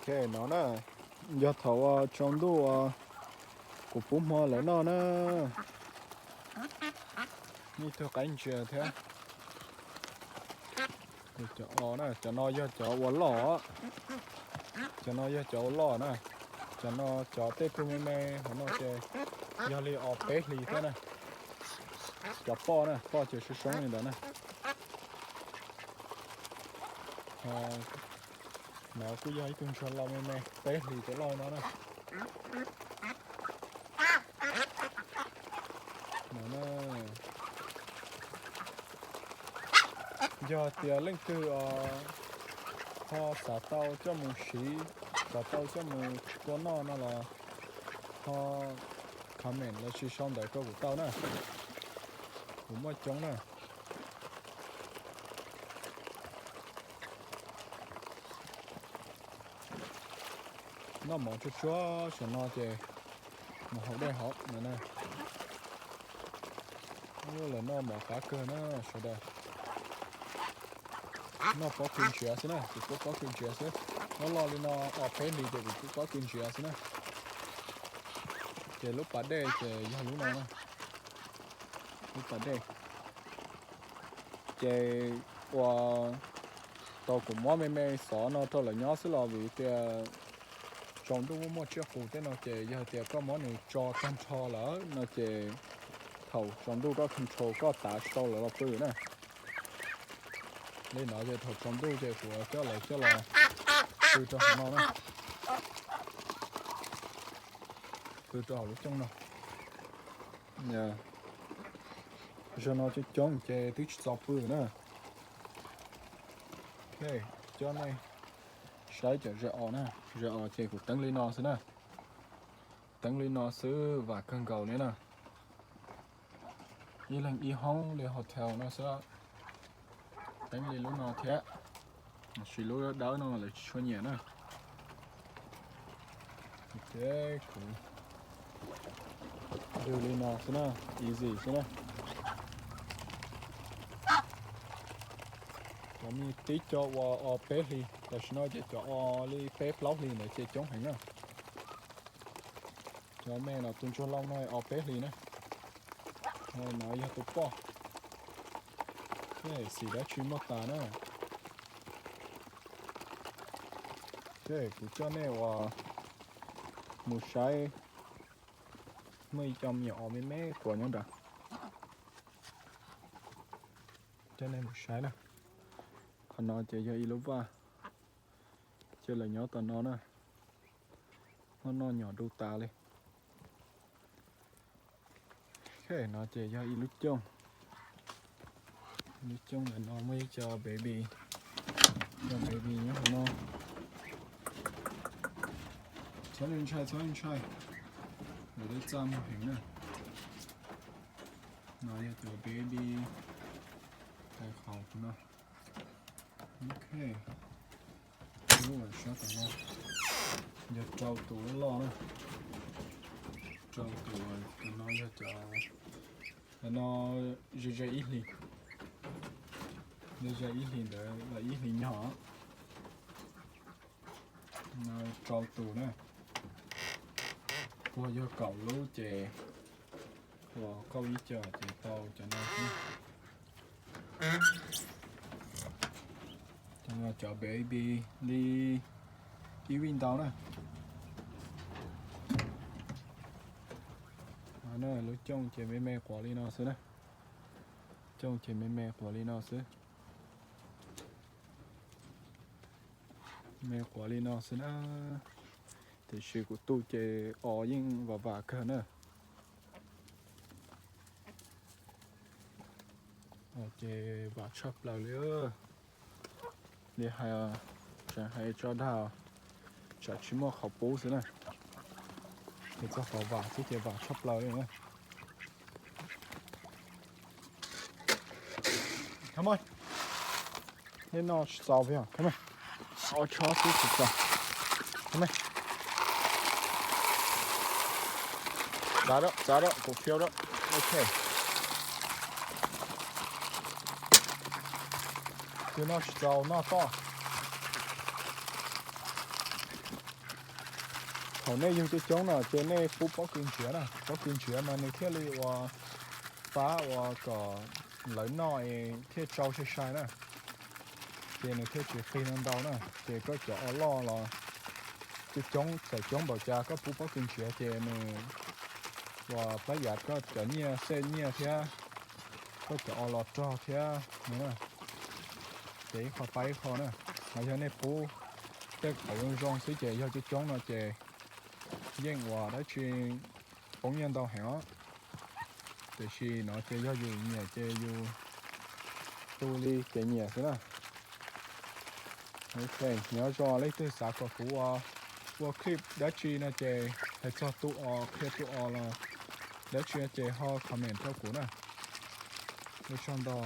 Ok, no na, yog thaum uas tsaus ntuj uas kuv pub hmo lawv noj na. Ib tug qaib ntsia thiab. Cov o na, cov no yog cov ua loj. Cov no yog cov ua loj na. Cov no, cov tej tug me me hauv no ces yog li ob peb hlis thiab na. Cov poj na, poj ces soob soob li ntawd na. No kuj yog ib tug ntsuag loj me me, peb hlis cov loj no na. Yog tias leej twg ho xav tau coj mus siv, xav tau coj mus tua noj no los ho comment los sis sau ntawv rau kuv tau na. Kuv muaj coob na. Noj mov tsuag tsuag saum no ces mus haus dej hauv no na. Lawv noj mov qab kawg na sawv daws. Noj pob kws ntsiav xwb na, kuv pub pob kws ntsiav xwb. Loj loj li no ob peb hlis ces kuv pub pob kws ntsiav xwb na. Ces lub pas dej ces yog lub no na. Lub pas dej ces ua tau kuv muab me me xov no rau lawv nyob xwb los vim tias tsaus ntuj muaj muaj tsiaj qus tej no ces yog tias koj muab nws tso tag nrho lawm no ces thaum tsaus ntuj koj control koj tav tsis tau lawv los pw na. Li no ces thaum tsaus ntuj ces kuv coj lawv coj los pw rau hauv no na. Pw rau hauv lub cooj no. Zaum no coob coob ces twb tsis txaus pw na. Ok, coj nej saib cov ze os na, ze os ces kuv teeb li no xwb na. Teeb li no xwb vam kawg nkaus li na. Ib leeg ib hoob li hotel no xwb, teeb li lub no thiab, tab sis lub dawb no lawv tsis tshua nyiam na. Ces kuv yug li no xwb na, easy xwb na. Cov me tib co ua ob peb hlis, tam sim no ces cov o li peb plaub hlis ntawd ces coob heev na. Cov me no tus ntsuag loj no ob peb hlis na. No yog tus poj. Xim dab tsi muaj tas na. Ces kuv coj nej ua mus saib, muaj ib co me nyuam os me me quav nyob nrad. Coj nej mus saib na. Qhov no ces yog ib lub vaj, ces lawv nyob tom no na. Noj noj nyom du tas li. Ok, no ces yog ib lub cooj. Lub cooj ntawm no muaj ib co baby, co baby nyob hauv no. Txhob ntshai, txhob ntshai, lawv lub txaj muag heev na. No yog cov baby, qhov no. Ok, sab tom no yog rau tus loj loj na. Rau tus, tus no yog cov, no ze ze ib hlis, ze ze ib hlis ntawd los ib hlis nyog. Rau tus na, puag yog kaum lub ces ua kauj ib co ces tau cov no xwb. Cov no cov baby li ib vij ntau na. Lub cooj ces me me quav li no xwb na. Cooj ces me me quav li no xwb. Me quav li no xwb na. Tiam sis kuv tu ces os yeej vam vam kawg na. Ces vam tshaj plaws li. Li hais, tseem hais tso dag, tsam tsis muaj qhov pub xwb na. Ces txog qhov vam xwb ces vam tshaj plaws li na. Nej noj tsis txaus, ob tsob xwb tsis txaus. Txav dawm, txav dawm, kuv fiab dawm. Ok. Tus noj tsis txaus noj toj. Thaum nej yug coob coob no ces nej pub pob kws nrhiav na, pob kws nrhiav mas nws thiaj li ua pab ua kom lawv noj es thiaj tsau sai sai na. Ces nws thiaj tsis qig no ntau na. Ces koj cov o loj los coob coob txawm coob npaum cas koj pub pob kws nrhiav ces nws ua pab yam koj cov nyiaj xej nyiaj thiab koj cov o los rog thiab no na. Ces ib qho pab ib qho na. Mas yog nej pub tej qhov zoo zoo xwb ces yog coob coob no ces yeej ua dab tsi poob nyiaj ntau heev os. Tiam sis no ces yog yus nyiam ces yus tu li ces nyiam xwb na. Ok, nyob zoo leej twg xav kom kuv ua clip dab tsi no ces hais txog tu o, qhia tu o los dab tsi no ces ho comment rau kuv na. Ua tsaug ntau.